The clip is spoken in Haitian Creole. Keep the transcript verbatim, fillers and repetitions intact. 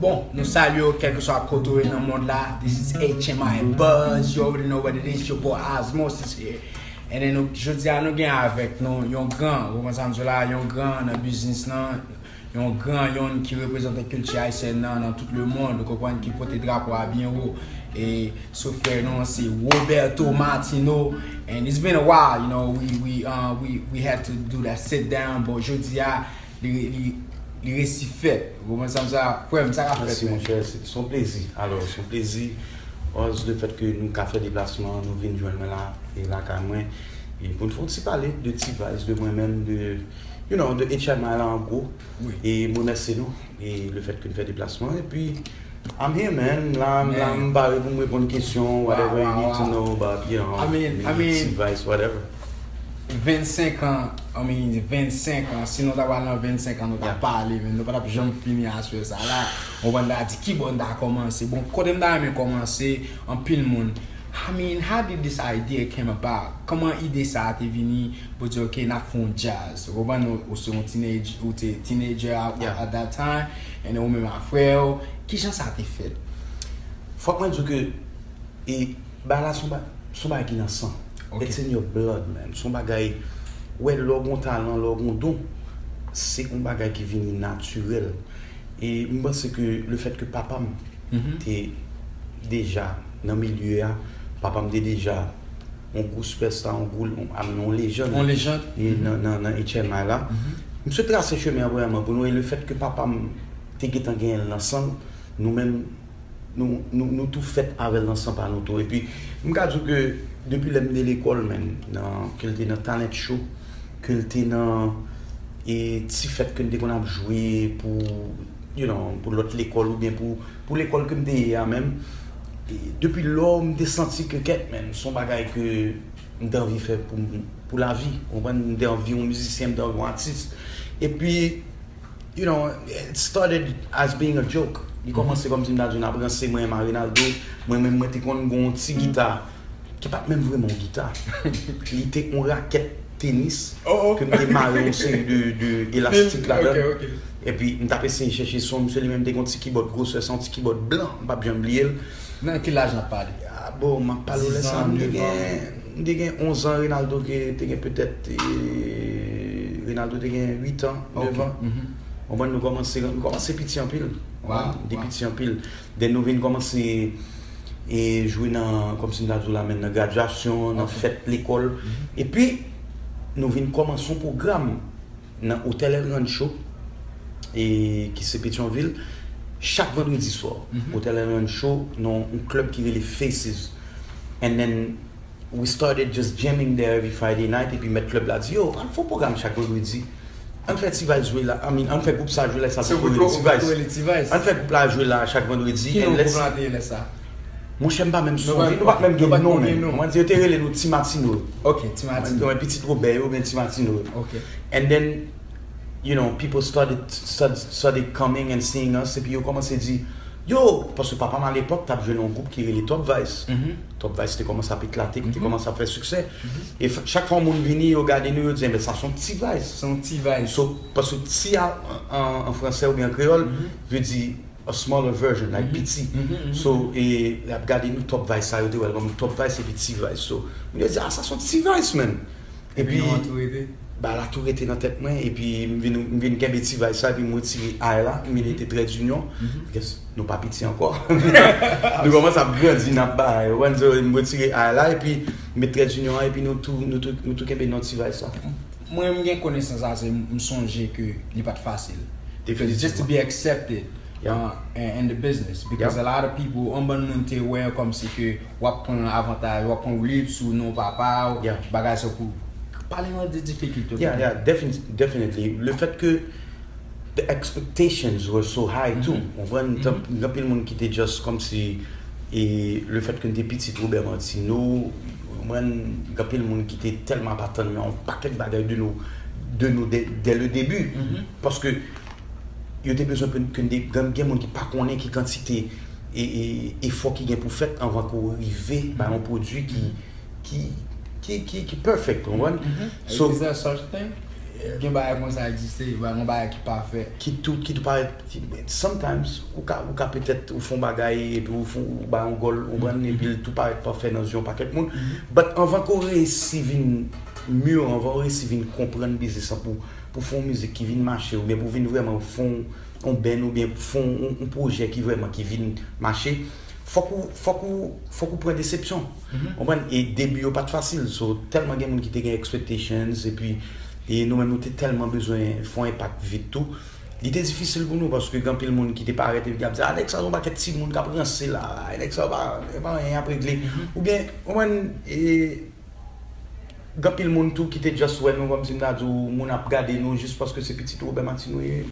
Bon, nou salye w kèlkeswa kote w ye nan mond la. This is H M I Buzz. You already know what it is. Your boy Osmosis here. And then, nou, jodi a, nou gen avèk nou yon gran, ou konprann sa m di w la, yon gran nan biznis lan, yon gran, yon ki reprezante kilti ayisyèn nan, nan tout le monde, ou konprann, ki pote drapo a byen wo. E so frè nou an se Roberto Martino. And it's been a while, you know, we, we, uh, we, we had to do that sit down, but jodi a, li, li, li resi fèt. Ou konprann sa m sa? Frè m, sa k ap fèt, Mèsi, man? Monchè, se se yon plezi. Alò, se yon plezi, Oz, le fèt ke nou ka fè deplasman, nou vin jwenn mwen la, e lakay mwen. E pou n fè yon ti pale de T-Vice, de mwen menm, de, you know, de H M I la an gwo. Wi. E m remèsye nou, e le fèt ke n fè deplasman. Epi, I'm here, man. La, la, men m pare pou m reponn kesyon, whatever you need to know about, you know, I mean, I mean, T-Vice, whatever. Vennsenk an, I mean, vennsenk an, si nou ta pral nan vennsenk an, nou ta pale, men nou pa t ap janm fini aswè sa la. Ou konprann, ta di ki bò n ta kòmanse. Bon, kote m ta renmen kòmanse, anpil moun. I mean, how did this idea came about? Kòman ide sa a te vini pou di, "Ok, n ap fè yon jazz"? Ou konprann, ou, ou se yon teenage, ou te teenager at, at that time, and ou menm ak frè w. Kijan sa te fèt? Fòk mwen di w ke, e, bagay la se yon ba-, se yon bagay ki nan san. Ok. It's in your blood, man. Se yon bagay, wè, lè w gen yon talan, lè w gen yon don, se yon bagay ki vini natirèl. E m panse ke le fèt ke papa m te deja nan milye a, papa m te deja yon gwo superstar, yon gwo, yon, I mean, yon lejand. Yon lejand. E nan, nan, nan H M I la. M sot trase chemen an vrèman pou nou, e le fèt ke papa m te gentan genyen l nan san l, nou menm, nou, nou, nou tou fèt avè l nan san pa nou tou. Epi, m ka di w ke depi lè m te lekòl, man, nan, ke l te nan talent show, ke l te nan, e, ti fèt ke n te konn ap jwe pou, you know, pou lòt lekòl oubyen pou, pou lekòl ke m te ye a menm. E depi lò, m te santi ke kèt, man, se yon bagay ke m te anvi fè pou, pou lavi. Ou konprann? M te anvi yon mizisyen, m te anvi yon atis. Epi, you know, it started as being a joke. Li kòmanse kòmsi m ta di w n ap ranse mwen menm a Reynaldo. Mwen menm, mwen te konn gen yon ti gita ki pa t menm vrèman yon gita. Li te yon rakèt tenis ke m te mare yon seri de, de elastik ladan l. Epi m t ap eseye chèche son, misye li menm te gen yon ti kibòd gwosè sa, yon ti kibòd blan, m p ap janm bliye l. Nan ki laj n ap pale? Ah, bon, m ap pale w lè sa, m te gen, m te gen onz an, Reynaldo ke te gen petèt, eh, Reynaldo te gen uit an, nèf an. Konprann, nou kòmanse, nou kòmanse piti anpil. Konprann? Wow, de piti anpil. Then nou vin kòmanse, eh, jwe nan, kòmsi m ta di w la menm, nan gradyasyon, nan fèt lekòl. Epi, nou vin kòmanse yon pwogram nan Hotel El Rancho, e, ki se Petyonvil, chak vandredi swa. Hotel El Rancho, nan yon klèb ki rele Faces. And then, we started just jamming there every Friday night, epi mèt klèb la di, "Yo, ann fè yon pwogram chak vandredi. Ann fè T-Vice jwe la, I mean, ann fè gwoup sa jwe la, sa se pou rele T-Vice. Ann fè gwoup la jwe la chak vandredi." Ki non gwoup la te ye lè sa? Monchè, m pa menm sonje, nou pa t menm gen non, menm. Mwen di, yo te rele nou Ti Matino. Ok, Ti Matino. Mwen, pitit Wobè yo, oubyen Ti Matino. Ok. And then, you know, people started, started, started coming and seeing us, epi yo kòmanse di, yo, paske papa m alepòk t ap jwe nan yon gwoup ki rele Top Vice. Top Vice te kòmanse ap eklate, ki te kòmanse ap fè siksè. E f-, chak fwa yon moun vini, yo gade nou, yo di, "Enben, sa se yon T-Vice." Se yon T-Vice. So, paske ti a, an, an, an fransè oubyen an kreyòl, vle di a smaller version, like, piti. So, e, y ap gade nou Top Vice sa, yo te wè l kòm Top Vice epi T-Vice. So, moun yo di, "Ah, sa se yon T-Vice, man." Epi, epi, non an tou rete? Bagay la tou rete nan tèt mwen, epi m vin, m vin kenbe T-Vice sa, epi m retire I la, m mete Trèdinyon. Because nou pa piti ankò. Nou kòmanse ap grandi, n ap bay. Ou konprann, so, m retire I la, epi m met Trèdinyon an, epi nou tou, nou tou, nou tou kenbe non T-Vice sa. Mwen, m gen konesans ase, m sonje ke li pa t fasil. Because just to be accepted, uh, in, in the business. Because a lot of people, yon bann moun te wè kòmsi ke w ap pran avantaj, w ap pran lip sou non papa w, bagay sa pou pale nou de difikilte w te gen. Yeah, yeah, defin-, definitely. Le fèt ke the expectations were so high too. Ou konprann, gen anpil moun ki te just kòmsi, e le fèt ke n te pitit Robert Martineau, ou konprann, gen anpil moun ki te tèlman ap atann yon pakèt bagay de nou, de nou dès, dès le début. Paske yo te bezwen ke, ke n te, gen, gen moun ki pa konnen ki kantite e, e, efò ki gen pou fèt anvan ke w rive bay yon pwodui ki, ki, ki, ki, ki perfect, ou konprann? So, is there such a thing? Gen bagay konsa egziste, gen bagay ki pafè. Ki tou, ki tou parèt, sometimes, ou ka, ou ka petèt, ou fè yon bagay, epi ou fè, ou bay yon gòl, ou konprann, epi l tou parèt pafè nan zye yon pakèt moun. But anvan ke w reyisi vin mûr, anvan w reyisi vin konprann biznis lan pou, pou fè yon mizik ki vin mache, oubyen pou vin vrèman fè yon, yon band, oubyen fè yon, yon pwojè ki vrèman ki vin mache, fòk ou, fòk ou, fòk ou pran desepsyon. Konprann? E debi yo pa t fasil. So, tèlman gen moun ki te gen expectations, epi e nou menm nou te tèlman bezwen fè yon enpak vit tou. Li te difisil pou nou, paske gen anpil moun ki te parèt epi ki ap di, "Ah, nèg sa se yon pakèt timoun k ap ranse la, nèg sa yo pa, yo pa anyen ap regle." Oubyen, konprann, e, gen anpil moun tou ki te just wè nou, kòmsi m ta di w, moun ap gade nou jis paske se pitit Robert Martino ye.